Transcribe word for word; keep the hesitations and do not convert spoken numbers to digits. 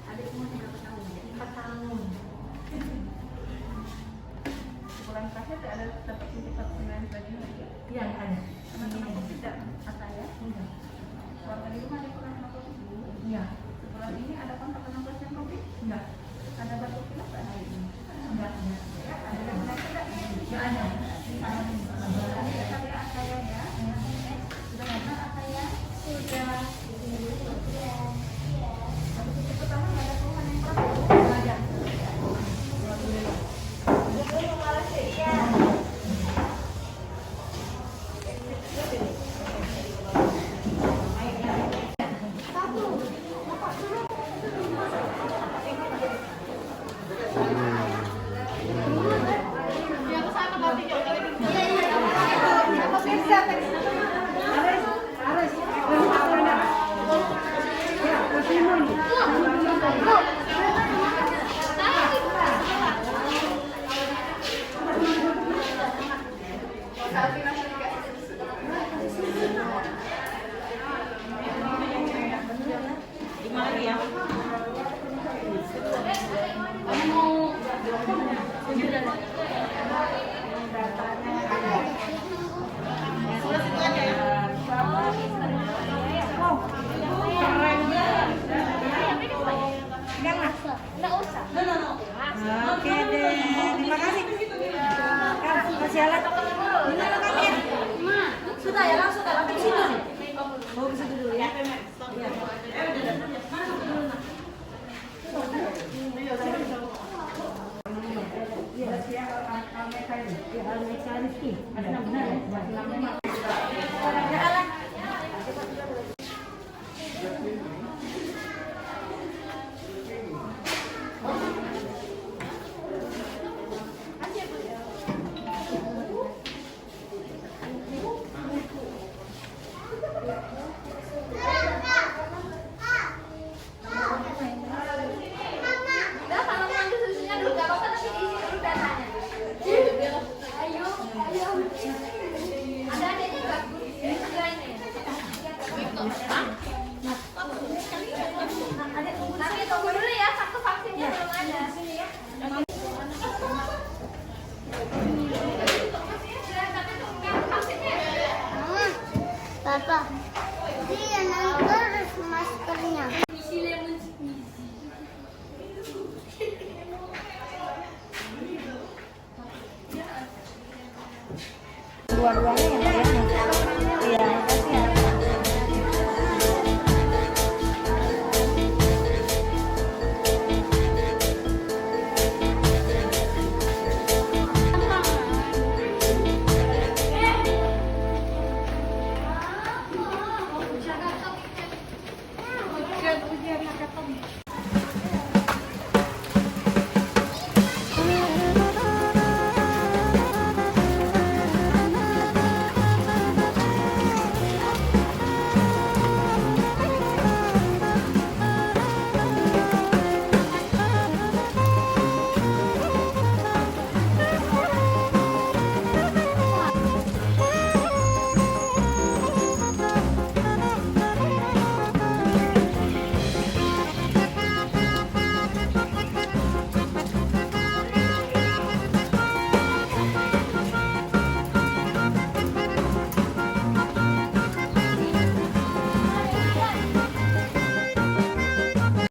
Adikmu berapa tahun? Empat tahun. Sebulan terakhir ada dapat suntik vaksinasi lagi? Iya, ada. Pernah kena covid tidak? Ada ya? Enggak. Keluarga di rumah ada pernah kena covid dulu? Iya. Sebulan ini ada kontak dengan pasien covid? Enggak. Ada batuk pilek tak hari ini? Enggak ada. Ada penyakit tak? Enggak ada. Di sana. Ada, ya? Sudah ada apa ya? Sudah. Habis itu pertama enggak ada keluhan yang berat? Enggak ada. Alhamdulillah. Duduk dulu, Pak Rashid. Iya. Oke deh, terima kasih. Kak, kasih alat. Ini alat kami ya? Sudah ya, langsung tak pakai situ. Oh, ke situ dulu ya.